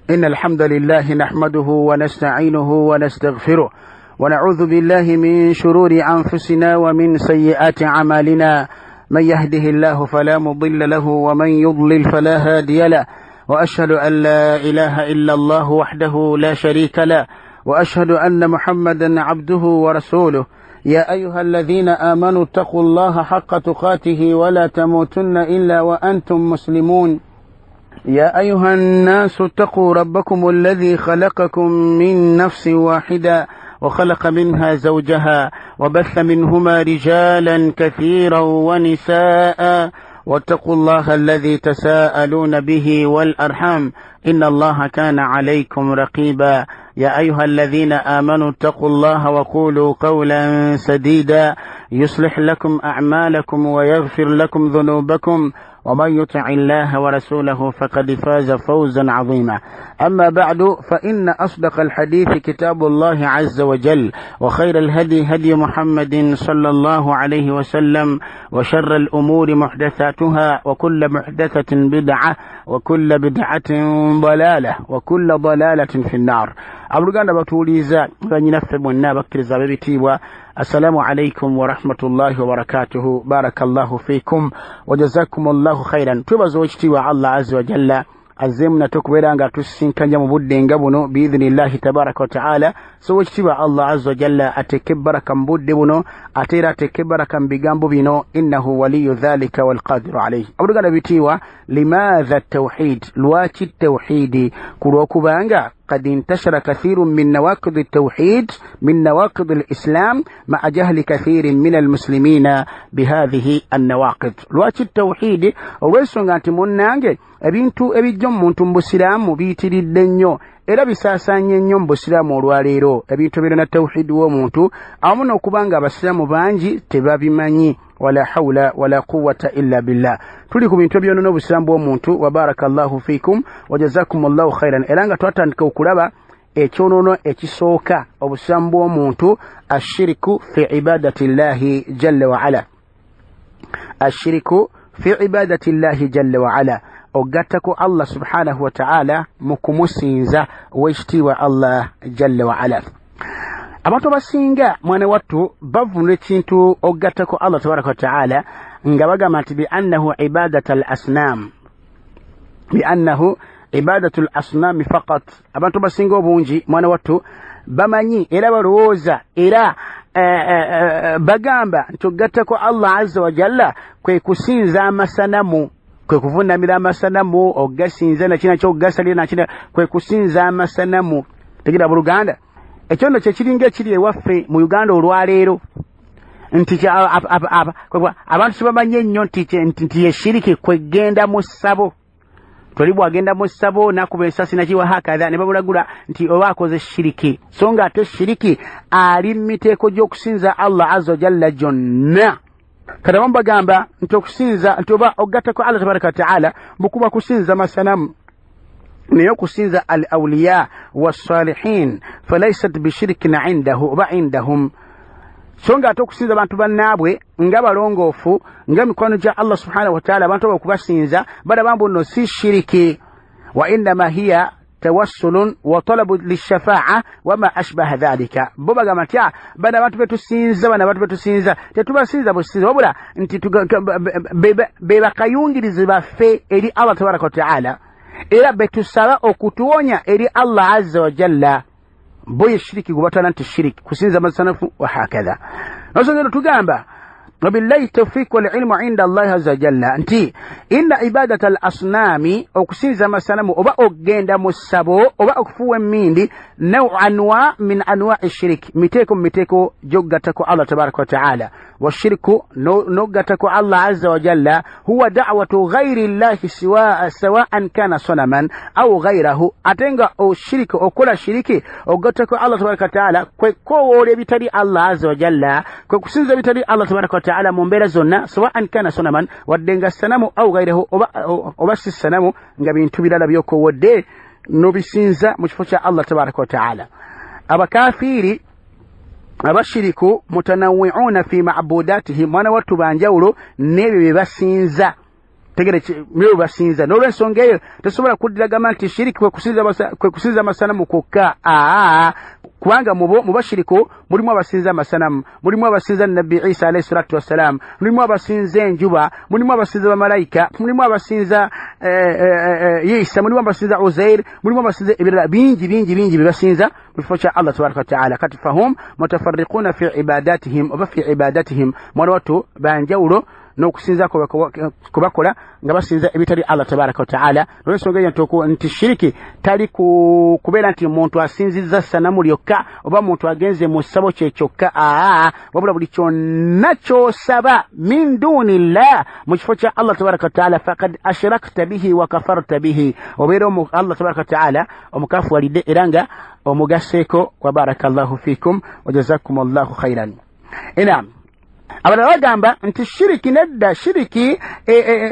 إن الحمد لله نحمده ونستعينه ونستغفره ونعوذ بالله من شرور أنفسنا ومن سيئات أعمالنا، من يهده الله فلا مضل له ومن يضلل فلا هادي له، وأشهد أن لا إله إلا الله وحده لا شريك له، وأشهد أن محمدا عبده ورسوله. يا أيها الذين آمنوا اتقوا الله حق تقاته ولا تموتن إلا وأنتم مسلمون. يا أيها الناس اتقوا ربكم الذي خلقكم من نفس واحدة وخلق منها زوجها وبث منهما رجالا كثيرا ونساء، واتقوا الله الذي تساءلون به والأرحام إن الله كان عليكم رقيبا. يا أيها الذين آمنوا اتقوا الله وقولوا قولا سديدا يصلح لكم أعمالكم ويغفر لكم ذنوبكم، ومن يطع الله ورسوله فقد فاز فوزا عظيما. أما بعد، فإن أصدق الحديث كتاب الله عز وجل، وخير الهدي هدي محمد صلى الله عليه وسلم، وشر الأمور محدثاتها، وكل محدثة بدعة، وكل بدعة ضلالة، وكل ضلالة في النار. Abooluganda batuwuliriza, bannyinaffe mwenna abakkiriza ab'ebitiibwa, assalamu alaikum warahmatullahi wabarakatuhu. Barakallahu fikum wajazakum llahu khairan. Twebaza owekitiibwa Allah azza wajalla azzeemu nate okubeera nga tusisinkanya mu budde nga buno biidhinillahi tabaraka wataala. So owekitiibwa Allah azza wajalla ateeke baraka mu budde buno, ate era ateeke baraka mu bigambo bino, innahu waliyu dhalika walqadiru alaihi. Abooluganda bitiibwa, limaatha tawhid, lwaki tawhidi? Ku lwokubanga قد انتشر كثير من نواقض التوحيد من نواقض الإسلام مع جهل كثير من المسلمين بهذه النواقض. Lwaki tawhidi? Olw'ensonga nti munnange ebintu ebijja mu muntu mu busiraamu biyitiridde nnyo era bisaasaanye nnyo mu busiraamu olwaleero, ebintu birina tawhidi w'omuntu awamu n'okuba nga abasiraamu bangi tebabimanyi. Wala hawla wala quwwata illa billah. Tuli ku bintu ebyonoona obusiraamu bw'omuntu. Wa barakallahu fikum wa jazakumullahu khairan. Era nga twatandika okulaba ekyonoono ekisooka obusiraamu bw'omuntu, ashiriku fi ibadati llahi jalla wa ala, ashiriku fi ibadati llahi jalla wa ala, ogattako Allah subhanahu wa ta'ala mu kumusinza owekitiibwa Allah jalla wa ala. Abantu abasinga mwana wattu bavunula ekintu ogattako Allah tabaraka wa taala nga bagamba nti biannahu ibadatu al asnam, biannahu ibadatu al asnami faqat. Abantu abasinga obungi mwana wattu bamanyi era balowooza era bagamba nti ogattako Allah azza wa jalla kwe kusinza amasanamu, kwe kuvunamira amasanamu, ogasinza nakina kyogasalira nakina, kwe kusinza amasanamu. Tegeera buluganda, ekyo nno kyekiringa ekiri ewaffe mu Uganda olwaleero, nti abantu tebamanyi ennyo nti yeshiriki kwegenda mu ssabo. Toli bwagenda mu ssabo nakuba ensasi nakiwa hakadha ne babulagula nti oba akoze shiriki, so nga ate shiriki ali mu miteeko gy'okusinza Allah azza wajalla gyonna. Kati abamu bagamba nti okusinza nti oba ogattako Allah tabaraka wataala bukuba kusinza masanamu, naye okusinza al awliya wassalihin falaisat bishirikin indahu oba indahum. So nga ate okusinza abantu bannaabwe nga balongoofu nga mikwano gya Allah subhanahu wataala, abantu abo okubasinza balaba mbu nno si shiriki, wa innama hiya tawassulun wa talabu lishafaa wama ashbaha dhalika. Bo bagamba nti bano abantu betusinza, bano abantu betusinza tetubasinza businza, wabula nti be bakayungirizi baffe eri Allah tabaraka wataala, era betusaba okutuwonya eri Allah azza wa jalla. Bo ye shiriki gubatwala nti shiriki kusinza amasanafu wa hakadha. Nosonga eno tugamba wabillahi tawfiq wal ilmu inda Allahi azza wa jalla nti inna ibadata al asnami, okusinza amasanamu oba okugenda mu ssabo oba okufuuwa emmindi, naw anwa min anwa'i shiriki, miteeko mu miteeko gy'okugattako Allah tabaraka wa taala. Washiriku n'okugattako Allah azza wa jalla huwa da'watu ghairi llahi sawa'an kana sanaman aw ghairahu. Ate nga oshiriki okola shiriki okugattako Allah tabaraka wa taala kwe kowoola ebitali Allah azza wa jalla, kwe kusinza ebitali Allah tabaraka wa taala mu mbeera zonna, sawa'an kana sanaman, wadde nga sanamu aw ghairahu oba si sanamu, nga bintu birala by'okowodde n'obisinza mu kifo kya Allah tabaraka wa taala. Abakafiiri abashiriku mutanawi'una fi ma'budatihim, mwana wattu banjawulo n'ebyo bye basinza. Tegere mwe basinza n'olwensonga eyo tosobola kuddira gamba nti shiriki kwe kusinza amasanamu kwokka. Kubanga mu bashiriku mulimu abasinza amasanamu, mulimu abasinza Nabbi Isa alayhi salatu wassalam, mulimu abasinza enjuba, mulimu abasinza bamalayika, mulimu abasinza Isa, mulimu abasinza Uzair, mulimu abasinza ebirala bingi bingi bingi byebasinza mu kifo kya Allah tabaraka wa taala. Kati fahum mutafarriquna fi ibadatihim oba fi ibadatihim, mwana wattu banjawulo n'okusinza kubakola nga basinza ebitali Allah tabaraka wa taala. Olw'ensonga eyo nti shiriki tali kubeera nti omuntu asinzizza sanamu lyokka oba muntu agenze mu ssabo kye kyokka, wabula buli kyonna ky'osaba min dunillah, mu kifo kya Allah tabaraka wa taala, fakad ashrakta bihi wa kafarta bihi, obeera Allah tabaraka wa taala omukafuwalidde era nga omugasseeko. Wa barakallahu fikum wa jazakumullahu khairan. Naam, abalala bagamba nti shiriki nedda, shiriki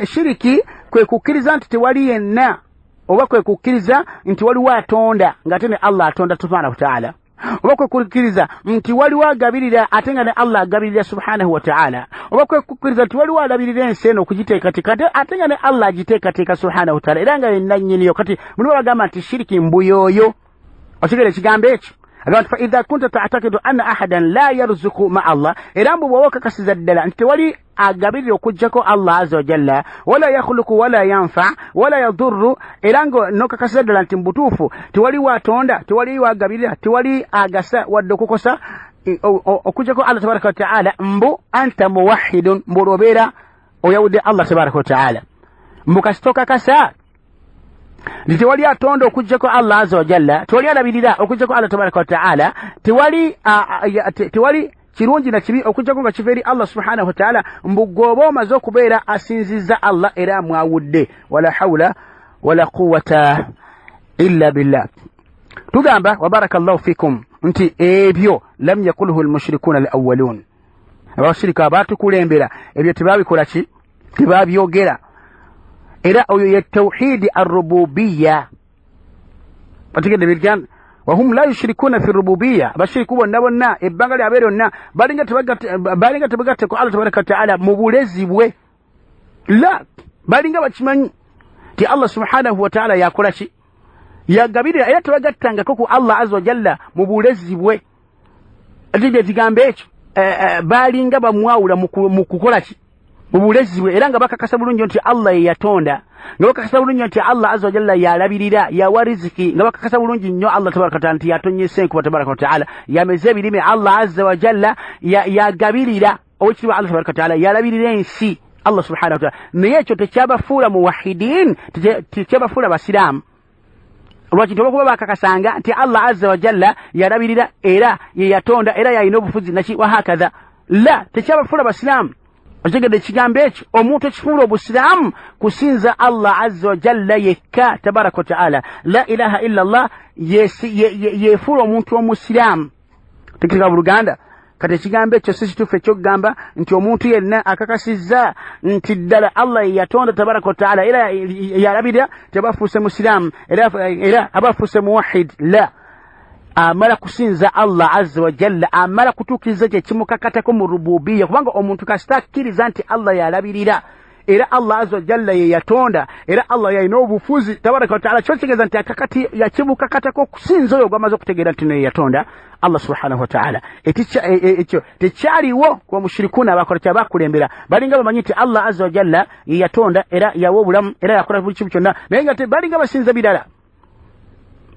shiriki kwe kukkiriza nti tewali yenna oba kwe kukkiriza nti waliwo atonda ng'ate ne Allah atonda subhanahu wa ta'ala, oba kwe kukkiriza nti waliwo agabirira ate nga ne Allah agabirira subhanahu wa ta'ala, oba kwe kukkiriza nti waliwo alabirira ensi eno okugiteekateeka ate nga ne Allah agiteekateeka subhanahu wa ta'ala era nga ye nannyiniyo. Kati mulimu bagamba nti shiriki mbuyooyo. Okitegera ekigambo ekyo? Agamba nti fa idha kunta ta'taqidu anna ahadan la yarzuqu ma Allah, era mbu bw'oba okakasiza ddala nti tewali agabirira okuggyako Allah azza wa jalla, wala yakhluqu wala yanfa wala yadurru, era nga n'okakasiza ddala nti mu butuufu tewali watonda, tewali wagabirira, tewali agasa wadde okukosa okuggyako Allah tabaraka wa taala, mbu anta muwahidun, mbu olwobeera oyawudde Allah tabaraka wa taala. Mbu kasita okakasa nti tewali atonda okuggyako Allah azza wa jalla, tewali alabirira okuggyako Allah tabaraka wa taala, tewali kirungi na kibi okuggyako nga kiva eri Allah subhanahu wa taala, mbu gwe oba omaze okubeera asinzizza Allah era amwawudde. Wala hawla wala quwwata illa billah. Tugamba wa barakallahu fikum nti ebyo lam yakulhu almushrikuna alawwalun, abashirika abatukulembera ebyo tebabikola ki, tebabyogera. Era oyo ye tauhidi arububiyya. Otegedde birgan wahum la yushrikuna fi rububiyya, abashiriku bonna bonna ebbanga lyabwe lyonna balinga tebagateko Allah tabaraka wa taala mu bulezi bwe, la balinga bakimanyi nti Allah subhanahu wa taala yakola ki, yagabirira, era tebagattangako ku Allah azza wa jalla mu bulezi bwe. Otegedde ekigambo ekyo? Balinga bamwawula mu kukola ki, mu bulezi bwe, era nga bakakasa bulungi nti Allah ye yatonda, nga bakakasa bulungi nti Allah azza wa jalla yalabirira, yawa riziki, nga bakakasa bulungi nnyo Allah tabaraka wa taala nti yatonyesa enkuba tabaraka wa taala, yameza ebirime, Allah azza wa jalla yagabirira, owekitiibwa Allah tabaraka wa taala yalabirira ensi Allah subhanahu wa taala. Naye ekyo tekyabafuula muwahidin, tekyabafuula basiraamu. Lwaki? Nti olwokuba bakakasanga nti Allah azza wa jalla yalabirira era ye yatonda era yalina obufuzi naki wahakadha, la tekyabafuula basiraamu. Okitegedde ekigambo ekyo? Omuntu ekifuula obusiraamu kusinza Allah azza wa jalla yekka tabaraka wa taala, la ilaha illa Allah yefuula omuntu omusiraamu. Tekirika buluganda. Kati ekigambo ekyo si kituufu ekyokugamba nti omuntu yenna akakasizza nti ddala Allah ye yatonda tabaraka wa taala era yalabirira tebafuuse musiraamu era abafuuse muwahid. La, amala kusinza Allah azza wa jalla, amala kutuukiriza kye kimukakatako mu rububiya, kubanga omuntu kasita akkiriza nti Allah yalabirira era Allah azza wa jalla ye yatonda era Allah yalina obufuzi tabaraka wa taala, kyo kitegeeza nti akakati yakimukakatako okusinza oyo gwamaze okutegeera nti naye yatonda Allah subhanahu wa taala. Ekyo tekyaliwo ku bamushirikuuna abakola kyabakulembera, balinga bamanyi nti Allah azza wa jalla ye yatonda era yawa obulamu era yakola buli kimu kyonna, naye nga balinga basinza birala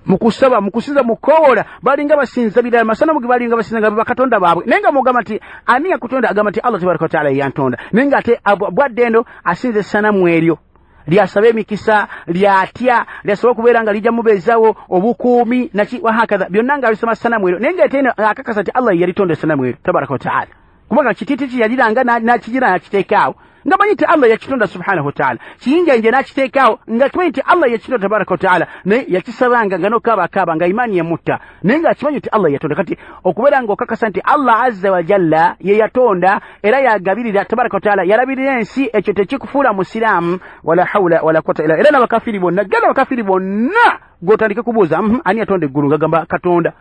mu kusaba, mu kusinza, mu kukowoola, balinga basinza birala, masanamu ge balinga basinza nga bakatonda baabwe. Naye nga mugamba nti ani yakutonda, agamba nti Allah tabaraka wa taala yantonda, naye nga ate bwadde eno asinza essanamu eryo lyasaba emikisa, lyatya, lyasobola okubeera nga lijja mubeezawo obukuumi naki wahakadha, byonna nga abisoma sanamu eryo, naye nga ate eno akakasa nti Allah yalitonda essanamu eryo tabaraka wa taala, kubanga kititi kye yaliranga n'akigira n'akiteekaawo nga manyi nti Allah yakitonda subhanahu wa taala, kiyinja nje n'akiteekaawo nga kimanyi nti Allah yakitonda tabaraka wa taala, naye yakisabanga nga n'okaaba nga imaani yemutta, naye nga akimanyi nti Allah yatonda. Kati okubeera nga okakasa nti Allah azza wa jalla ye yatonda era yagabirira tabaraka wa taala, yalabirira ensi, ekyo tekikufuula musiraamu. Wala hawla wala quwwata illa. Era n'abakafiri bonna, genda abakafiri bonna gw'otandike kubuuza ani yatonda eggulu, ngagamba Katonda,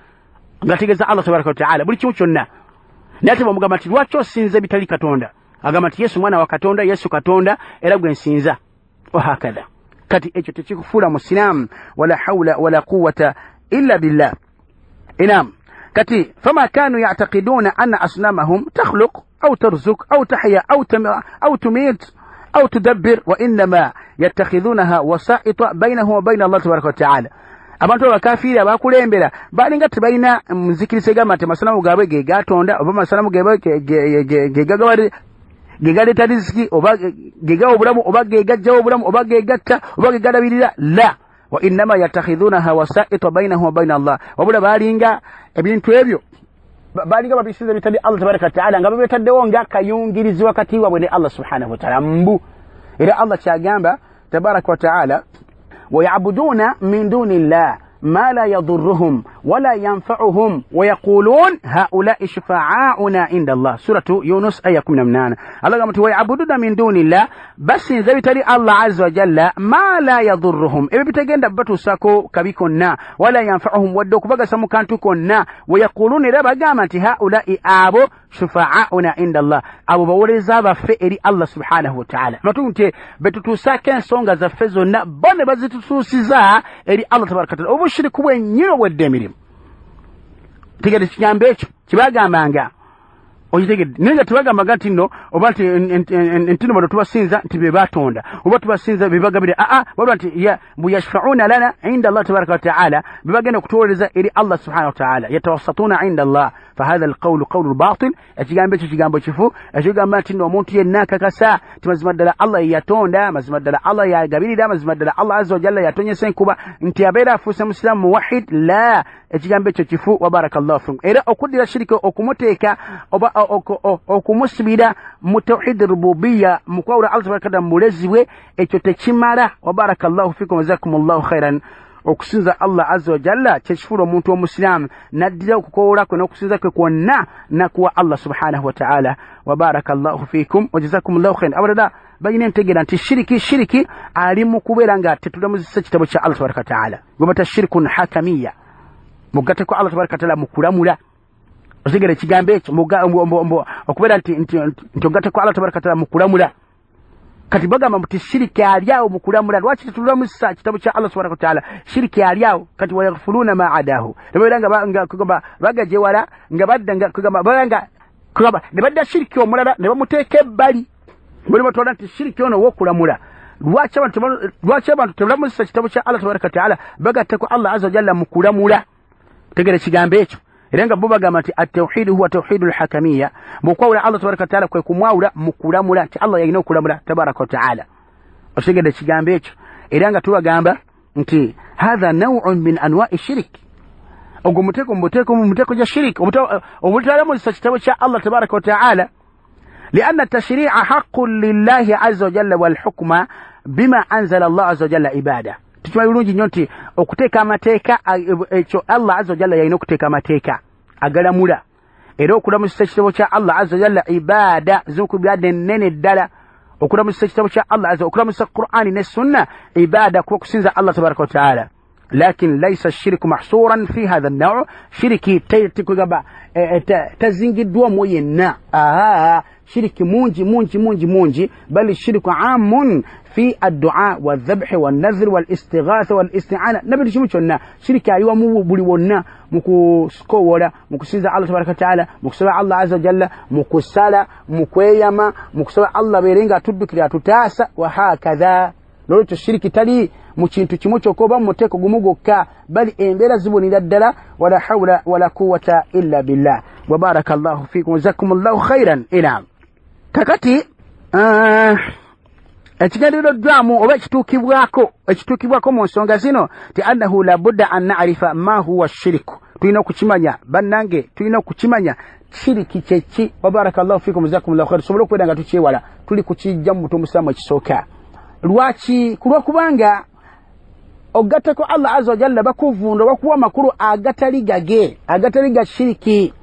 ng'ategeeza Allah tabaraka wa taala buli kimu kyonna. Naye ate bamugamba nti lwaki osinza ebitali Katonda, agamba nti Yesu mwana wa Katonda, Yesu Katonda era gwe nsinza. Wahakadha. Kati ekyo tekikufuula musiraamu. Wala hawla wala quwwata illa billah. Inam. Kati fama kanu ya'taqiduna anna asnamahum takhluq aw tarzuk aw tahya aw tumit aw tudabbir, wa innama yattakhidhunaha wasa'ita bainahum wa baina Allah tabaraka wa ta'ala. Abantu abakafiiri abakulembera balinga tebalina muzikiriza egamba nti amasanamu gaabwe ge gatonda, oba amasanamu gaabwe ge galeeta riziki, oba ge gawa obulamu, oba ge gajjawo obulamu, oba ge gatta, oba ge galabirira. La, wa innama yattakhidhunaha wasa'ita bainahum wa baina Allah. Wabula balinga ebintu ebyo balinga babisiza bitali Allah tabaraka wa ta'ala, nga babetaddewo ng'akayungirizi wakati waabwe ne Allah subhanahu wa ta'ala. Mbu era Allah kyagamba tabaraka wa ta'ala, ويعبدون من دون الله ما لا يضرهم ولا ينفعهم ويقولون هؤلاء شفعاؤنا عند الله. سورة يونس آية 18. الله قال ويعبدون من دون الله بس nzabitali Allah azza wa jalla ma la yadurruhum, ebyo bitagenda batusako kabi konna, wala yanfa'uhum, wadde okubagasa mu kantu konna, wayaquluna, era bagamba nti haulai abo shufa'auna inda Allah, abo bawolereza baffe eri Allah subhanahu wa ta'ala. Matunte betutuusako ensonga zaffe zonna bo ne bazitutuusiza eri Allah tabaraka wa ta'ala. Obushiriku bwennyini obwedde emirimu. Tegedde ekigambo ekyo kibagambanga, okitegedde? Naye nga tebagambanga nti nno oba nti nti bano tubasinza nti be batonda, oba tubasinza be bagabira. Aa, wabula nti yashfa'una lana inda Allah tabaraka wa ta'ala, be bagenda okutuwolereza eri Allah subhanahu wa ta'ala, yatawassatuna inda Allah. Fahadha alqawlu qawlu batil. Ekigambo ekyo kigambo kifu, ekigamba nti nno omuntu yenna akakasa nti mazima ddala Allah yatonda, mazima ddala Allah yagabirira, mazima ddala Allah azza wa jalla yatonyesa enkuba, nti abeera afuuse musiraamu muwahid. La, ekigambo ekyo kifu. Wa barakallahu fikum. Era okuddira shiriki okumuteeka oba okumusibira mu tawhid rububiyya, mu kwawula Allah tabaraka wa ta'ala mu bulezi bwe, ekyo tekimala. Wa barakallahu fikum, jazakumullahu khairan. Okusinza Allah azza wa jalla kyekifuula omuntu omusiraamu n'addira okukowoola kwe n'okusinza kwe kwonna nakuwa Allah subhanahu wa ta'ala. Wa barakallahu fikum wa jazakumullahu khairan. Abalala balina entegeera nti shiriki ali mu kubeera nga tetulamuzisa ekitabo kya Allah tabaraka wa ta'ala, gwe bata shirikun hakamiya, mugatteko Allah tabaraka wa ta'ala mu kulamula. Otegera ekigambo ekyo, okubeera nti ogatteko Allah tabaraka wa ta'ala mu kulamula. Kati bagamba nti shiriki ali awo mu kulamula. Lwaki tetulamusa kitabo kya Allah subhanahu wa ta'ala? Shiriki ali awo. Kati wayaghfuluna ma adahu, nebabeera nga kugamba bagajewala, nga badda nga kugamba nga kugamba ne badda shiriki omulala ne bamuteeka ebbali. Buli batwala nti shiriki ono ow'okulamula. Lwaki abantu tebalamusa kitabo kya Allah tabaraka wa ta'ala, bagatteko Allah azza wa jalla mu kulamula? Tegera ekigambo ekyo. Era nga bo bagamba nti at-tawhid huwa tawhidul hakamiyya, mu kwawula Allah tabaraka wa ta'ala kwe kumwawula mu kulamula, nti Allah yalina okulamula tabaraka wa ta'ala. Otegedde ekigambo ekyo? Era nga tubagamba nti hadha naw'un min anwa'i shirik, ogwo muteeko mu muteeko gya shirik obutalamuzisa kitabo kya Allah tabaraka wa ta'ala. Lianna tashri'a haqqun lillahi azza wa jalla wal hukma bima anzala Allah azza wa jalla ibada. Tukimanyi bulungi nnyo nti okuteeka amateeka ekyo Allah azza wa jalla yalina okuteeka amateeka agalamula, era okulamusisa ekitabo kya Allah azza wa jalla ibada zikubadde ennene ddala. Okulamusisa ekitabo kya Allah azza, okulamusisa Qur'ani ne sunna ibada, kuba kusinza Allah tabaraka wa ta'ala. Lakin laisa shiriku mahsuran fi hadha an-naw, shiriki tekugamba tazingiddwamu yenna. Aha, shiriki mungi mungi mungi mungi, bali shiriku amun fi ad-du'a wadh-dhabh wan-nadhr wal-istighatha wal-isti'ana, na bintu kimu kyonna. Shiriki aliwamu buli wonna, mu kukowola, mu kusinza Allah tabaraka wa ta'ala, mu kusaba Allah azza wa jalla, mu kusala, mu kweyama, mu kusaba Allah abeere nga atuddukira atutaasa, wa hakadha. Nolwekyo shiriki tali mu kintu kimu kyokka oba mu muteeko gumu gwokka, bali embeera zibonera ddala. Wala hawla wala quwwata illa billah. Wa barakallahu fikum, jazakumullahu khairan. Ila kakati ekigendereddwamu oba ekituukibwako mu nsonga zino ti annahu labudda an na'rifa ma huwa shiriku, tulina okukimanya bannange, tulina okukimanya shiriki kyeki. Wa barakallahu fikum, jazakumullahu khairan. Tusobole okubeera nga tukyewala, tuli kukijja mu mutwe omusiraamu ekisooka. Lwaki? Kulwokubanga ogattako Allah azza wa jalla bakuvunda, bakuwa amakulu agatali gage, agatali ga shiriki.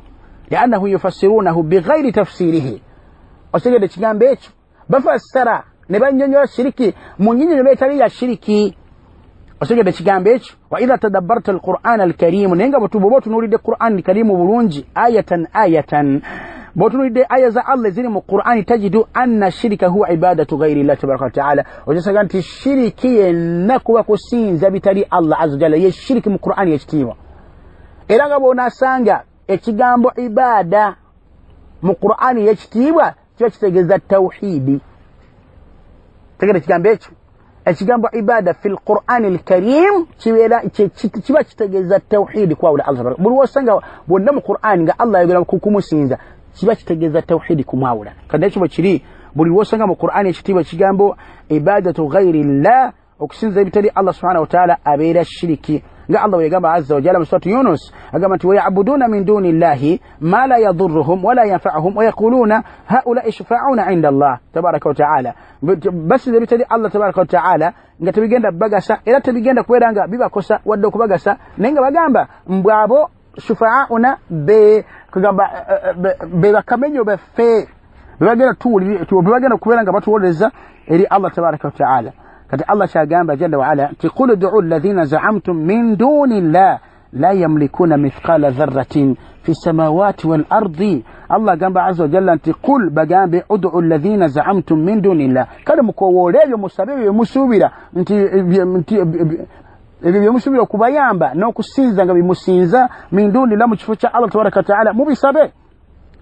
Liannahu yufassirunahu bighairi tafsirihi. Otegedde ekigambo ekyo? Bafassara ne bannyonnyola shiriki mu nnyinnyonnyolo etali ya shiriki. Otegedde ekigambo ekyo? Wa idha tadabbarta alqur'ana alkarimu, naye nga bw'oba otunuulidde Qur'an alkarimu bulungi, ayatan ayatan, Bw'otunuulidde aya za Allah eziri mu Qur'ani, tajidu anna shirika huwa ibadatu ghairi llah tabaraka wataala, ojasanga nti shiriki yenna kuba kusinza bitali Allah azza wajalla, ye shiriki mu Qur'ani ekitiibwa. Era nga bw'onaasanga ekigambo ibada mu Qur'ani y'ekitiibwa kiba kitegeeza tawhidi. Tegera ekigambo ekyo, ekigambo ibada fi lqur'ani alkarim kiba kitegeeza tawhidi, kwawula Allah. Buli wosanga bwonna mu Qur'ani nga Allah ayogera ku kumusinza, kiba kitegeeza tawhidi, kumwawula. Kati ekyo bwe kiri, buli wosanga mu Qur'ani ekitiibwa ekigambo ibadatu ghairi llah, okusinza ebitali Allah subhanahu wataala, abeera shiriki. Nga Allah weyagamba azza wajalla mu suratu Yunus, agamba nti wayabuduna min duni llahi ma la yadurruhum wala yanfauhum wayaquluna haulai shufauna inda Allah tabaraka wataala. Basinza ebitali Allah tabaraka wataala nga tebigenda bagasa, era tebigenda kubeera nga bibakosa wadde okubagasa, naye nga bagamba mbwabo shufaauna be kugamba be bakamenyo baffe, bebagenda kubeera nga batuwolereza eri Allah tabaraka wataala. Kati Allah kyagamba jalla waala nti qul uduu alladhina zaamtum min duni llah la yamlikuna mithqala dharratin fi samawati wal ardi. Allah agamba azza wajalla nti qul, bagambe, uduu alladhina zaamtum min duni llah, kale mukowoole ebyo, musabe ebyo byemusuubira nti ebyo byemusuubira okubayamba n'okusinza nga bimusinza, min duni llah, mu kifo kya Allah tabaraka wataala, mubisabe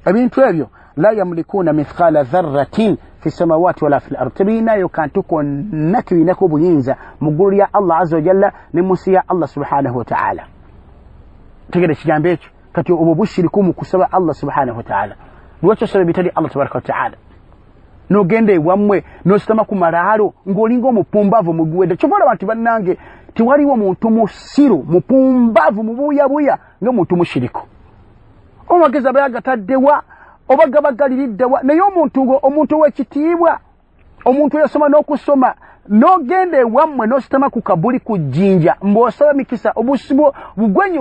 ebintu ebyo, la yamlikuna mithqala dharratin fi samawati wala fi lard, tebirinayo kantu konna kirinako obuyinza mu ggulu lya Allah azza wajalla ne mu nsi ya Allah subhanahu wataala. Tegera ekigambo ekyo. Kati obwo bushiriku mu kusaba Allah subhanahu wataala. Lwaki osaba ebitali Allah tabaraka wataala? N'ogenda ewammwe n'ositama ku malaalo ng'olinga omupumbavu muguwedde. Kyova olaba nti bannange tewaliwo muntu musiru mupumbavu mubuyabuya nga muntu mushiriku. Omagezi abaye agataddewa oba gabagaliriddewa? Naye omuntu, omuntu ow'ekitiibwa, omuntu eyasoma n'okusoma, n'ogenda ewammwe n'ositama ku kabuli ku jjinja mbw'osaba mikisa, bugwenyi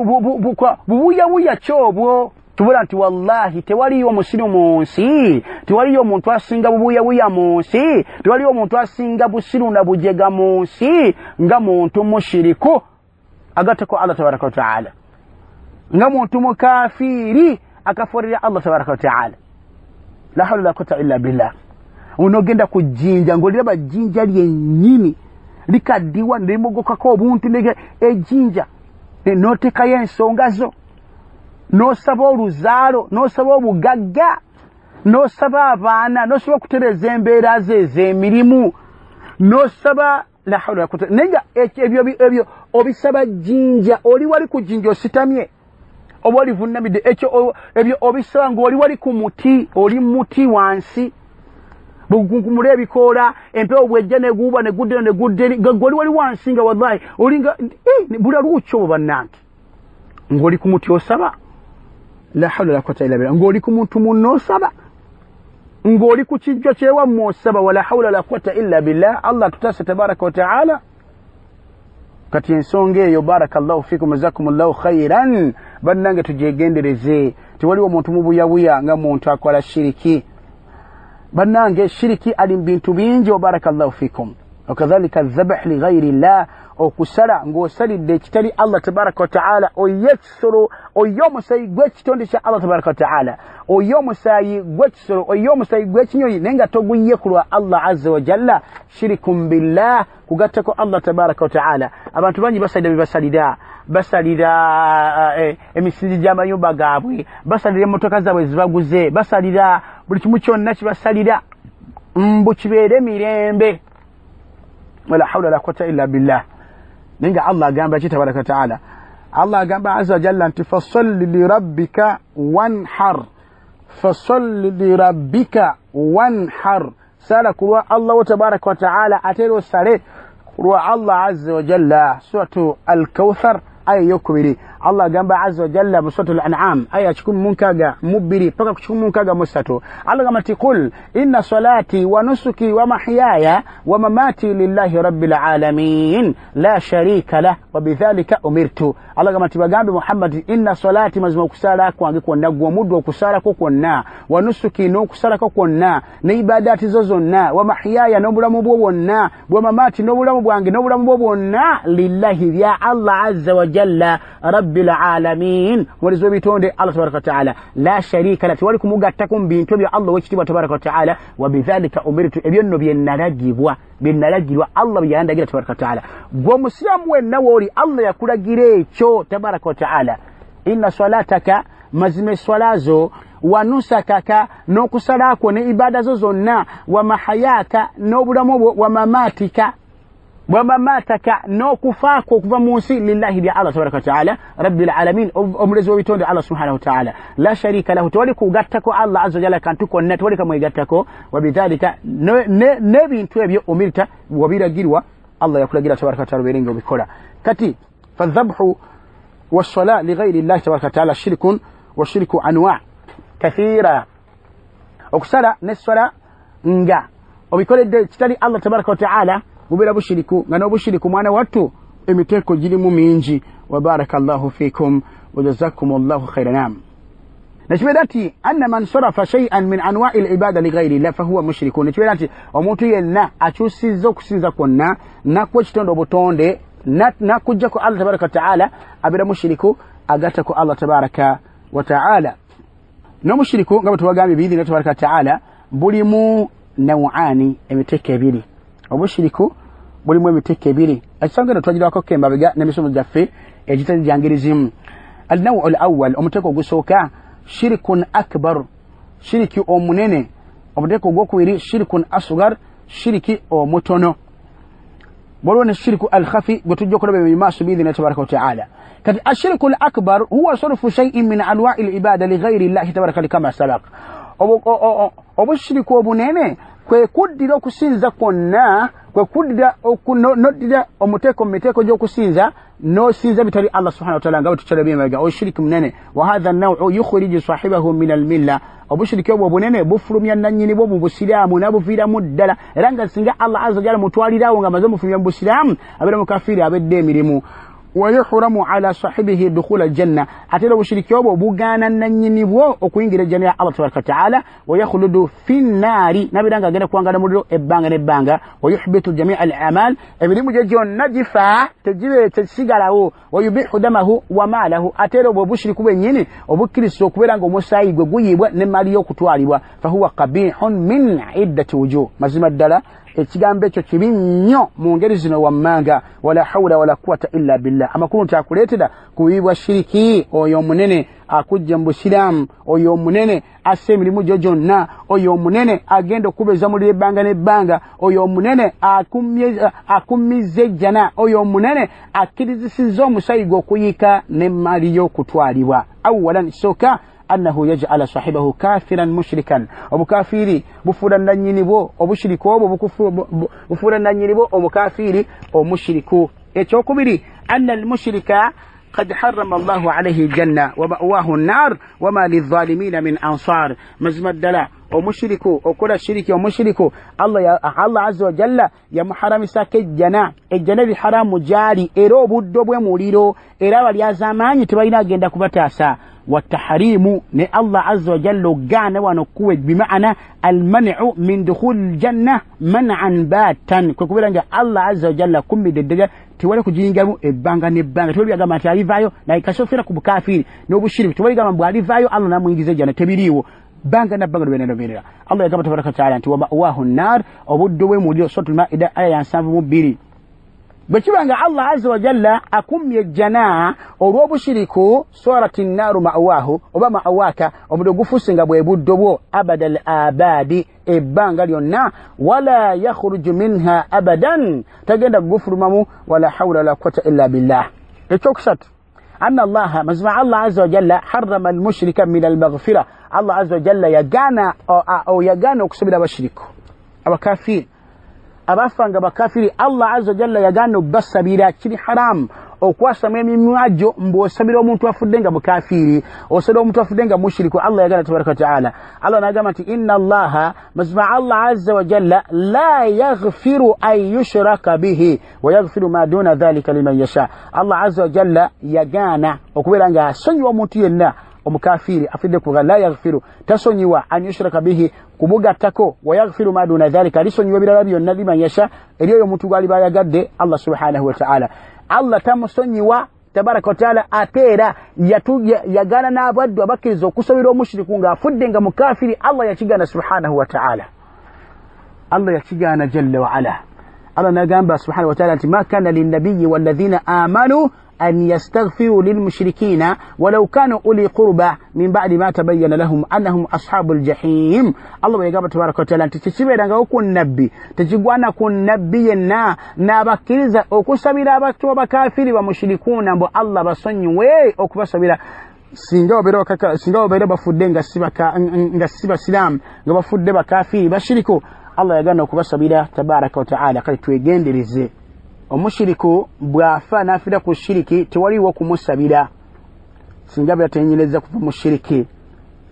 bubuyabuya kyobwo. Tubula nti wallahi tewaliyo musiru mu nsi, tewaliyo omuntu asinga bubuyabuya mu nsi, tewaliyo omuntu asinga busiru na bujega mu nsi nga muntu mushiriku agattako Allah tabaraka wataala, nga muntu mukafiiri akafuulira Allah tabaraka wataala. La hawla wala quwwata illa billah. Onogenda ku jjinja ng'oliraba jjinja lyennyini likaddiwa nelimugokako obuntu, ejjinja n'oteekayo ensonga zo, n'osaba oluzaalo, n'osaba obugagga, n'osaba abaana, n'osaba okutereeza embeera ze ez'emirimu, n'osaba, la hawla wala quwwata. Naye nga ebyo obisaba jjinja, oli wali ku jjinja ositamye oba olivunamidde, ekyo ebyo obisaba ng'oli wali ku muti, oli muti wansi bugunkumula ebikoola, empewo bwejja neguuba negudde negudde, gwe oli wali wansi nga wallahi olinga bulalu obwo. Bannange, ng'oli ku muti osaba, la hawla wala quwwata illa billah, ng'oli ku muntu munno osaba, ng'oli ku kijjo kyewammwe osaba, wala hawla wala quwwata illa billah. Allah tutase tabaraka wa taala. Kati ensonga eyo, barakallahu fikum, jazakumullahu khairan, bannange tugyegendereze. Tewaliwo omuntu mubuyabuya nga muntu akola shiriki. Bannange, shiriki ali mu bintu bingi, wa barakallahu fikum. Wakadhalika dhabh lighairi llah, okusala ng'osalidde ekitali Allah tabaraka wataala, oye ekisolo, oye omusayi gw'ekitonde kya Allah tabaraka wataala, oye omusaayi gw'ekisolo, oye omusaayi gw'ekinyonyi, naye nga toguyiye ku lwa Allah azza wajalla, shirikum billah, kugattako Allah tabaraka wataala. Abantu bangi basalira byebasalira, basalira emisingi gy'amayumba gaabwe, basalira emmotoka zaabwe zibaguze, basalira buli kimu kyonna kibasalira mbu kibeere mirembe, wala hawla wala quwwata illa billah. Naye nga Allah agamba ki tabaraka wataala? Allah agamba azza wajalla nti fasalli lirabbika wanhar, fasalli lirabbika wanhar, sala ku lwa Allah tabaraka wataala, ate era osale ku lwa Allah azza wajalla. Suratu Alkauthar aya eyokubiri. Allah agamba azza wajalla mu suratu Al-An'am aya 162 paka ku 163, Allah agamba nti qul inna salati wa nusuki wa mahyaya wa mamati lillahi rabbil alamin la sharika lah wa bidhalika umirtu. Allah agamba nti bagambe Muhammad, inna salati, mazima okusala kwange kwonna, gwe omuddu okusalako kwonna, wa nusuki, n'okusalako kwonna, ne ibadati zo zonna, wa mahyaya, n'obulamu bwo bwonna, wa mamati, n'obulamu bwange n'obulamu bwo bwonna, lillahi, bya Allah azza wajalla. wajalla rabbil alamin, omulezi w'ebitonde Allah tabaraka wataala. La sharika la, tewali kumugattako mu bintu ebyo Allah ow'ekitiibwa tabaraka wataala. Wabidhalika umirtu, ebyo nno byenalagibwa, byenalagirwa Allah bye yandagira tabaraka wataala. Gwe omusiraamu wenna wooli, Allah yakulagira ekyo tabaraka wataala. Inna salataka, mazima eswala zo, wanusakaka, n'okusala kwo ne ibada zo zonna, wa mahayaka, n'obulamu bwo, wa mamatika, wa mamataka, n'okufa kwo okuva mu nsi, lillahi, bya Allah tabaraka wataala rabbil alamin, omulezi w'ebitonde Allah subhanahu wataala. La sharika lahu, tewali kugattako Allah azza wajalla kantu konna, tewali kamwegattako. Wabidhalika, n'ebintu ebyo, umirta, wabiragirwa, Allah yakulagira tabaraka wataala obeere nga obikola. Kati fadhabhu والصلاة لغير الله تبارك وتعالى شرك، والشرك أنواع كثيرة. Okusala n'esswala nga obikoledde kitali Allah tabaraka wataala bubeera bushiriku, nga n'obushiriku mwana wattu emiteeko girimu mingi. Wabaraka llahu fikum wajazakum llahu khaira. Nam, nekibeera nti anna man sarafa shay'an min anwai libada lighairi llah fahuwa mushriku. Nekibeera nti omuntu yenna akyusizza okusinza kwonna nakuwa ekitonde obutonde nakujjako Allah tabaraka wataala abeera mushiriku, agattako Allah tabaraka wataala. N'omushiriku nga bwe tubagambye biidhini tabaraka wataala bulimu nawani, emiteeko ebiri. Obushiriku bulimu emiteeko ebiri, ekisanga eno twagirwako emabega n'emisomo gyaffe egitali gyangerizimu. Alnawu al awal, omuteeko ogusooka shirikun akbar, shiriki omunene. Omuteeko ogwokubiri shirikun asgar, shiriki omutono. Waliwo ne shiriku alkhafi gwe tujja okulaba mu maaso biidhini tabaraka wataala. Kati ashiriku al akbar huwa sarfu shay'in min anwai libada lighairi llahi tabaraka kama sabaq. Obushiriku obunene kwe kuddira okusinza kwonna, kwe kuddira noddira omuteeko mu miteeko gy'okusinza n'osinza bitali Allah subhanahu wataala, nga bwe tukyalabye emabega. Oshiriki munene, wa hatha nawu yukhriju sahibahu min almilla. Obushiriki obwo obunene bufulumya nannyini bwo mu busiraamu n'abuviiramu ddala, era nga singa Allah azza wajalla mutwalirawo nga amaze mufulumya mu busiraamu abeera mukafiiri, abedde emirimu. Wayuhramu ala sahibihi dukhula aljanna, ate era obushiriki obwo bugaana nannyini bwo okuyingira ejjana ya Allah tabaraka wataala. Wayakhuludu fi nnaari, nabeera nga agenda kuwangala muliro ebbanga n'ebbanga. Wayuhbitu jamia al amal, emirimu gye gyonna gifa, tegibe tekisigalawo. Wayubihu damahu wa maalahu, ate era obwo obushiriku bwennyini obukkiriza okubeera nga omusaayi gwe guyibwa n'emaali y'okutwalibwa. Fahuwa qabihun min iddati wujuh, mazima ddala ekigambo ekyo kibi nnyo mu ngeri zino wammanga. Wala hawula wala quwata illa billah. Amakulu nti akuleetera kubiibwa shiriki oyo omunene akujja mu busiraamu, oyo omunene assa emirimu gyo gyonna, oyo omunene agenda okubeza muliro ebbanga n'ebbanga, oyo omunene akummiza ejjana, oyo omunene akkirizisizza omusayi gwe okuyika n'emaali y'okutwalibwa. Awalan, kisooka, annahu yaj'ala sahibahu kafiran mushrikan, obukafiiri bufuula nannyini bwo, obushiriku obwo bufuula nannyini bwo omukafiiri omushiriku. Ekyokubiri, anna almushrika قد حرم الله عليه الجنة ومأواه النار وما للظالمين من أنصار. مزم الدلاء omushiriku okola shiriki omushiriku Allah azza wa jalla yamuharamisako ejjana, ejjana eri haramu gyali, era obuddo bwe muliro, era abalyazaamaanyi tebalina agenda kubataasa. Wataharimu, ne Allah azza wa jalla ogaana wano kuwe bimaana almanu min dukhuli ljanna manan batan, kwe kubeera nga Allah azza wa jalla akummidde eddala, tewali kugiyingiramu ebbanga n'ebbanga. Tewali byagamba nti alivaayo naye kasofera ku bukafiiri n'obushiriku, tewali gamba mbu alivaayo Allah namuyingiza ejjana, tebiriiwo banga na banga lubeerera lubeerera. Allah yagamba tabaraka wataala nti wamawahu nnar, obuddo bwe muliro. Suratul Maida aya ya 72. Bwe kiba nga Allah azza wa jalla akummye ejjana olw'obushiriku, surati nnaaru ma'wahu oba ma'waka, omuliro gufuuse nga bwe buddo bwo abada al abadi, ebbanga lyonna. Wala yakhruju minha abadan, tagenda kugufulumamu. Wala hawla wala quwata illa billah. Ekyokusatu, anna Allaha, mazima Allah azza wa jalla harrama almushrika min almaghfira. Allah azza wa jalla yagaana okusabira abashiriku abakafiri abafa nga bakafiri. Allah azza wa jalla yagaana obbasabira, kiri haramu okwasama emimwa gyo mbu osabira omuntu afudde nga mukafiri, osabira omuntu afudde nga mushiriku. Allah yagaana tabaraka wataala. Allah nagamba nti inna Allaha, mazima Allah azza wa jalla la yaghfiru an yushraka bihi wa yaghfiru ma duna dhalika liman yasha. Allah azza wa jalla yagaana okubeera nga asonyiwa omuntu yenna omukafiri afidde kuga, la yaghfiru, tasonyiwa, an yushraka bihi, kumugattako, wa yaghfiru ma duna dhalika, alisonyiwa ebirala byonna, liman yasha, eri oyo omuntu gw'aliba ayagadde Allah subhanahu wataala. Allah tamusonyiwa, tabaraka wataala ate era yagaana n'abaddu abakkiriza okusabira omushiriku ng'afudde nga mukafiri. Allah yakigaana subhanahu wataala, Allah yakigaana jalla waala. Allah nagamba subhanahu wataala nti ma kana linnabiyi walladhina amanu an yastaghfiru lilmushrikina walau kanu uli qurba min ba'di ma tabayyana lahum annahum ashabul jahim. Allah bwe yagamba tabaraka wataala nti tekibeerangawo ku nabbi, tekigwana ku nabbi yenna n'abakkiriza okusabira abantu abakafiri bamushrikuuna mbu Allah basonyiwe okubasabira singa babeera bafudde nga si basiraamu, nga bafudde bakafiri bashiriku. Allah yagaana okubasabira tabaraka wataala. Kale twegendereze, omushiriku bw'afa n'afiira ku shiriki tewaliwo kumusabira singa byatenyereza kuva mu shiriki.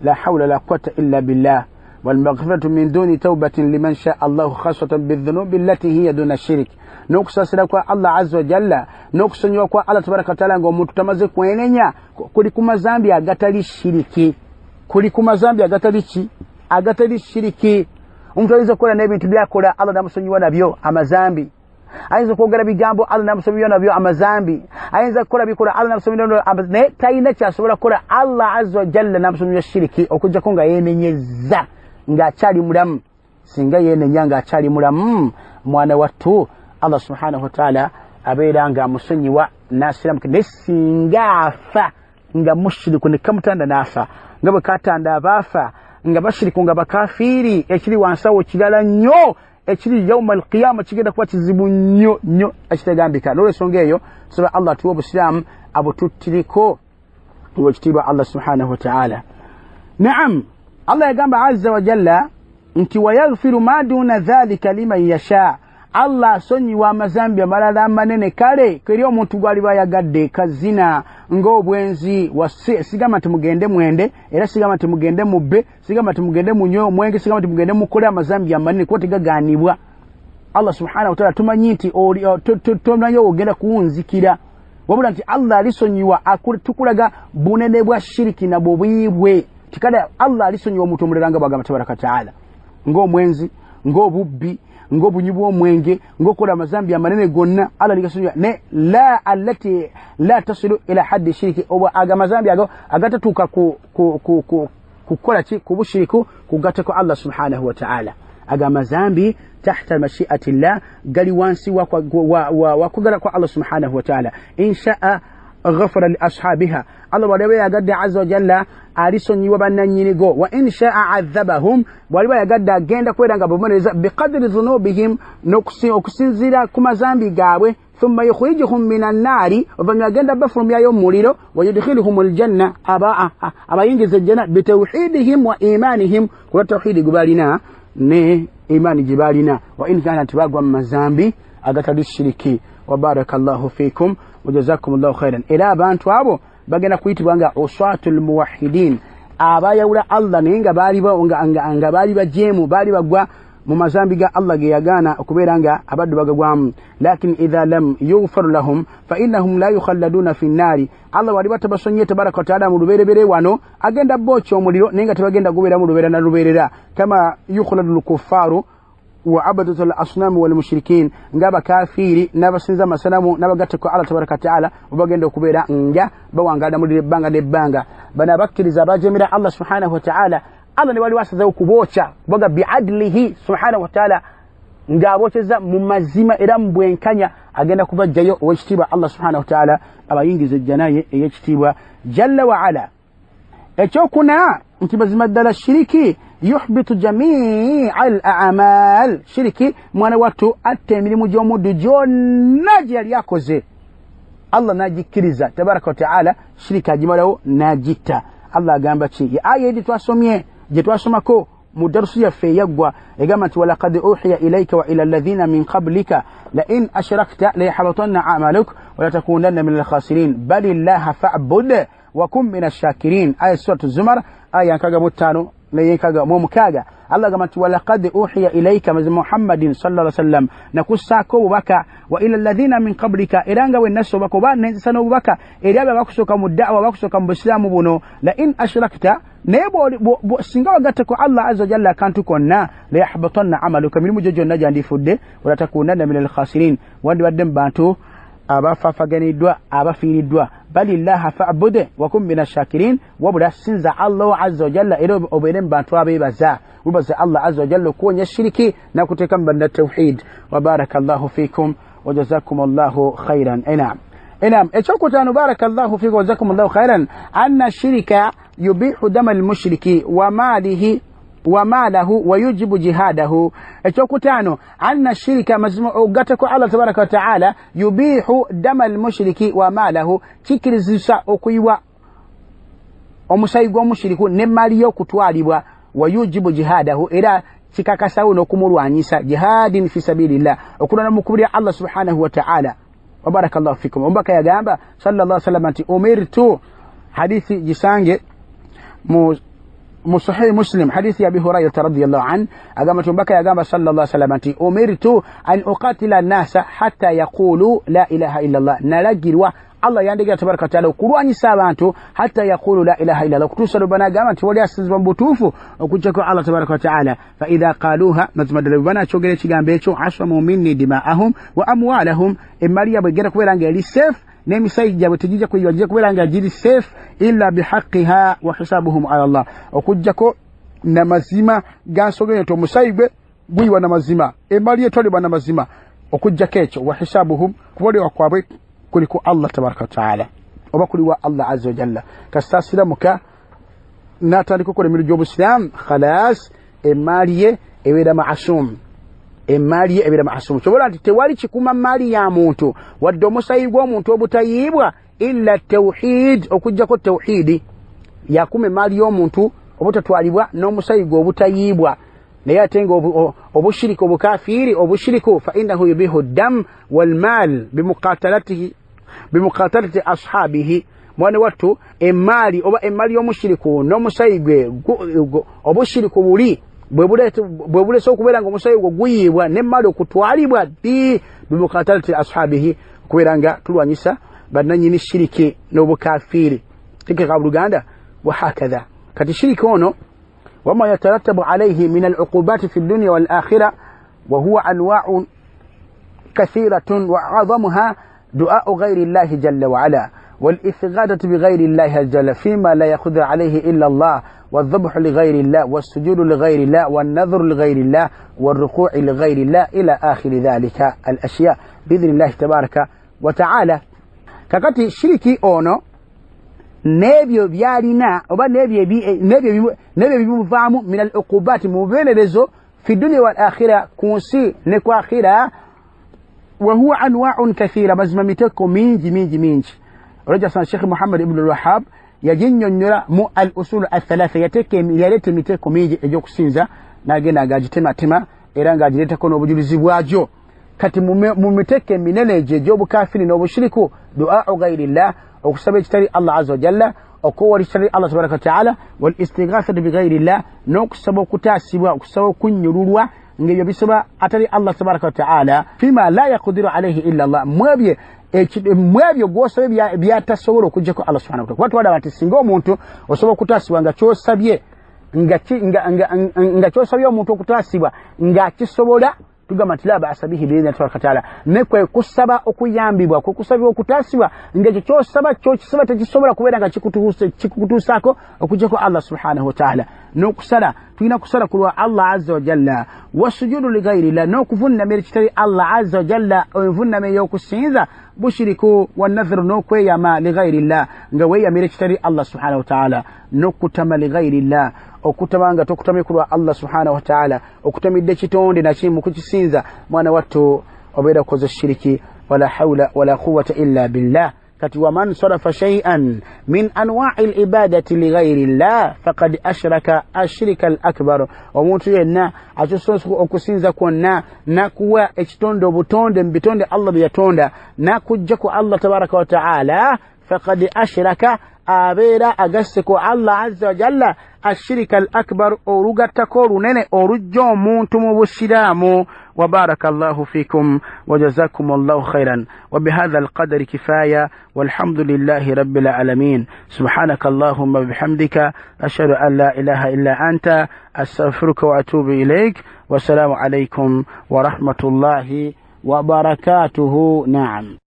La hawla la quwwata illa billah. Walmaghfiratu min duni tawbatin liman shaa Allahu khaswatan bidhunubi allati hiya duna shirik. N'okusaasira kwa Allah azza wa jalla n'okusonyiwa kwa Allah tabaraka wataala ng'omuntu tamaze kwenenya kuli ku mazambi agatali shiriki, kuli ku mazambi agatali ki, agatali shiriki. Omuntu ayinza okukola n'ebintu byakola Allah namusonyiwa nabyo amazambi, ayinza okwogera bigambo Allah namusonyiwa nabyo amazambi, ayinza kukola bikola Allah namusonyiwa nabyo, naye talina kyasobola kukola Allah azza wa jalla namusonyiwa shiriki okuggyako nga yeenenyezza ng'akyali mulamu. Singa yeenenya ng'akyali mulamu, mwana wattu Allah subhanahu wataala abeera nga amusonyiwa n'asiramuka. Naye singa afa nga mushiriku ne kamutanda n'afa nga bwe katanda abaafa nga bashiriku nga bakafiiri, ekiri wansi awo kirala nnyo, ekiri yauma alqiyama kigenda kuba kizibu nnyo nnyo ekitagambika. N'olwensonga eyo tusaba Allah atuwe obusiraamu abututtiriko owekitiibwa Allah subhanahu wataala. Naam, Allah yagamba azza wa jalla nti wayaghfiru ma duna dhalika liman yasha. Allah asonyiwa amazambi amalala amanene kale keri omuntu gw'aliba ayagadde, kazina ng'obwenzi. Sigamba nti mugende mwende, era sigamba nti mugende mubbe, sigamba nti mugende munywe omwenge, sigamba nti mugende mukole amazambi amanene kuba tegagaanibwa. Allah subhanahu wataala tumanyi nti tomanyi ogenda kuwunzikira, wabula nti Allah alisonyiwa tukulaga bunene bwa shiriki na bubibwe. Tikale Allah alisonyiwa omuntu omulala nga bw'agamba tabaraka wataala, ng'omwenzi, ng'obubbi, ng'obunywi bw'omwenge, ng'okola amazambi amanene gonna Allah ligasonyiwa. Ne la allati la tasilu ila haddi shiriki, oba aga mazambi ago agatatuuka kukola ki ku bushiriku kugattako Allah subhanahu wataala. Aga mazambi tahta mashiati llah, gali wansi wa kwagala kwa Allah subhanahu wataala. Inshaa ghafara li ashabiha, Allah bw'aliba yagadde azza wa jalla alisonyiwa bannannyinigo. Wa in shaa adhabahum, bw'aliba yagadde agenda kubeera nga babonereza biqadri dhunubihim, okusinziira ku mazambi gaabwe. Thumma yukhrijuhum min annaari, oluvannyuma agenda bafulumyayo omuliro. Wa yudkhiluhum aljanna, abayingiza ejjana bitawhidihim wa imanihim, kulwa tawhidi gwe balina ne imaani gye balina. Wa in kana nti bagwa mu mazambi agatali shiriki. Wa barakallahu fikum wa jazakumullahu khairan. Era abantu abo bagenda kuyitibwa nga uswatul muwahidin, abayawula Allah naye nga baali bajeemu, baali bagwa mu mazambi ga Allah ge yagaana okubeera nga abaddu bagagwamu. Lakin idha lam yughfar lahum fa innahum la yukhalladuna fi nnaari, Allah waliba tabasonyiye tabaraka wataala mu luberebere wano agenda bookya omuliro naye nga tebagenda gubeera mu lubeera na lubeerera. Kama yukhladu lkuffaaru wa abadatul asnamu wal mushrikin, nga abakafiiri n'abasinza amasanamu n'abagattako Allah tabaraka wataala bagenda okubeera nga bawangaala muliro ebbanga n'ebbanga. Bano abakkiriza abajemera Allah subhanahu wataala, Allah ne wali wasazeewo kubookya kubaga biadlihi subhanahu wataala, ng'abokyeza mu mazima era mu bwenkanya, agenda kubajjayo owekitiibwa Allah subhanahu wataala abayingiza ejjana ye ey'ekitiibwa jalla waala. Ekyokuna nti mazima ddala shiriki yuhbitu jamia al amal, shiriki mwana wattu atta emirimu gy'omuddu gyonna gye yali akoze Allah n'agikkiriza tabaraka wataala, shiriki agimalawo n'agitta. Allah agamba ki? Ye aya eri twasomye gye twasomako mu darusu yaffe eyaggwa, egamba nti walaqad uhiya ilaika wa ila alladhina min qablika la in ashrakta layahbatanna amaluk walatakunanna min alkhasirin bali llaha fa'bud wa kun min ashakirin. Aya suratu Zumar aya 65 n'ey'enkaga mu 6. Allah agamba nti walaqad uhiya ilaika mazima Muhammadin sallallahu alaihi wasallam nakussaako obubaka, wa ila alladhina min qablika, era nga bwe nassa obubaka oba nenzisa n'obubaka eri abo abakusooka mu da'wa, abakusooka mu busiraamu buno, la in ashrakta, naye singa wagattako Allah azza wa jalla akantu konna, layahbatanna amaluka, emirimu gyo gyonna gyandifudde, walatakunanna min alkhasirin, wandibadde mu bantu Abafaafaganiddwa, abafiiriddwa. Balillaha fa'bude wa kun mina shakirin, wabula sinza Allah azza wa jalla era obeere mu bantu abeebaza. Webaze Allah azza wa jalla okuwonya shiriki n'akuteeka mu banna tawhid. Wa barakallahu fikum wa jazakumullahu khairan. Enam enam, ekyokutaano, barakallahu fikum wa jazakumullahu khairan, anna shirika yubihu dama almushriki wa malihi wa malahu wa yujibu jihadahu. Ekyokutaano, anna shirika, mazima okugattako Allah tabaraka wa taala, yubihu dama almushriki wa malahu, kikirizisa okuyiwa omusayi gw'omushiriku n'emmaali y'okutwalibwa, wa yujibu jihadahu, era kikakasawo n'okumulwanyisa, jihadin fi sabilillah, okulwana mu kkubo lya Allah subhanahu wa taala. Wa barakallahu fikum. Omubaka yagamba sallallahu alaihi wasallam nti umirtu, hadithi gisange mu Sahih Muslim, hadithi ya Abi Hurairah radhiyallahu an, agamba nti omubaka yagamba sallallahu alaihi wasallam nti umirtu an uqatila nasa hatta yaqulu la ilaha illa Allah, nalagirwa Allah yandigira tabaraka taala okulwanyisa abantu hatta yaqulu la ilaha illa Allah, okutuusa lwe banagamba nti wali asinzibwa mu butuufu okuggyako Allah tabaraka wataala. Fa idha qaluha, mazima ddala bwe banakyogera ekigambo ekyo, asamu minni dimaahum wa amwalahum, emmali yabwe egenda kubeera nga eri safe, n'emisayi gyabwe tegijja kuyiwa, gijja kubeera nga giri safe, illa bihaqiha wa hisabuhum ala Allah, okuggyako namazima gansogere nti omusayi gwe guyiwa namazima, emmali etwalibwa namazima, okuggyako ekyo wa hisabuhum, kubolewa kwabwe kuliko Allah tabaraka wataala oba kuliwa Allah azza wa jalla. Kasita asiramuka n'atandika okukola emirimu gy'obusiraamu, khalas, emaali ye ebeera maasum, emaali ye ebeera maasum. Kyobola nti tewali kikuuma maali ya muntu wadde omusayi gw'omuntu obutayiibwa illa tawhid, okuggyako tawhidi yakuma emaali y'omuntu obutatwalibwa n'omusayi gwe obutayiibwa. Naye ate nga obushiriku, obukafiiri, obushiriku, fa innahu yubihu ddam walmaal bimuqatalati ashabihi, mwana wattu emaali oba emaali y'omushiriku n'omusayi gwe, obushiriku buli bwe bulese okubeera nga omusayi gwe guyiibwa n'emaali okutwalibwa ddi bimuqatalati ashabihi, okubeera nga tulwanyisa bannannyini shiriki n'obukafiiri. Tekeka buluganda wahakadha. Kati shiriki ono wama yatarattabu alayhi min al-uqubati fi dunya wal akhirah, wa huwa anwa'un kathiratun wa a'zamuha du'a'u ghayri llahi jalla wa ala wal istighathatu bi ghayri llahi jalla fima la yaqdiru alayhi illa Allah, والذبح لغير الله والسجود لغير الله والنذر لغير الله والركوع لغير الله إلى آخر ذلك الأشياء بإذن الله تبارك وتعالى. Kakati shiriki ono n'ebyo byalina oba n'ebyo bimuvaamu min al uqubati, mu bibonerezo fi dunya wal akhira, ku nsi ne ku akhira, wa huwa anwa'un kathira, mazima miteko mingi mingi mingi. Olwekyo sana Sheikh Muhammad ibn al-Wahhab yaginnyonnyola mu al usul athalatha, yaleeta emiteeko mingi egy'okusinza n'agenda ng'agitematema era ng'agireetako n'obujulizi bwagyo. Kati mu miteeko eminene egyo egy'obukafiri n'obushiriku, du'a'u ghayrillah, okusaba ekitali Allah azza wa jalla, okuwala ekitali Allah tabaraka wa taala, wal istighathatu bighayrillah, n'okusaba okutaasibwa, okusaba okunnyululwa ng'ebyo bisaba atali Allah tabaraka wa taala, fima la yaqdiru alayhi illa Allah, mwebyo gw'osabye byatasobola okuggyako Allah subhanahu wa taala. Kuba twalaba nti singa omuntu osobola okutaasibwa nga ky'osabye nga ky'osabye omuntu okutaasibwa ng'akisobola, tugamba nti la ba'sa bihi bi'idhnillahi tabaraka wa taala, ne kwe kusaba okuyambibwa, kwe kusabibwa okutaasibwa ng'ekyo ky'osaba ky'okisaba tekisobola kubeera nga kikutuusaako okuggyako Allah subhanahu wa taala. N'okusala tulina kusala ku lwa Allah azza wa jalla, wasujudu lighayrillah, n'okuvunnamira ekitali Allah azza wa jalla, envunnama ey'okusinza, bushiriku, wanadhiru, n'okweyama lighayrillah, nga weeyamira ekitali Allah subhanahu wa taala, n'okutama lighayrillah, okutama nga tokutamye ku lwa Allah subhanahu wa taala, okutamidde ekitonde nakimu kukisinza, mwana wattu obeera okoze shiriki. Wala hawla wala quwwata illa billah. Kati waman sarafa shay'an min anwa'i al-ibadati lighayri llah faqad ashraka ashirika al-akbar, omuntu yenna akyusa okusinza kwonna nakuwa ekitonde obutonde mu bitonde Allah bye yatonda nakujja ku Allah tabaraka wa taala, faqad ashraka, abeera agasse ku Allah azza wa jalla ashirika al-akbar, olugattako olunene olujja omuntu mu busiraamu. Wa barakallahu fikum wa jazakumullahu khairan, wa bihadha alqadri kifaya, walhamdulillahi rabbil alamin. Subhanaka allahumma bihamdika, ashhadu an la ilaha illa anta, astaghfiruka wa atubu ilaik. Wassalamu alaykum wa rahmatullahi wa barakatuhu. Na'am.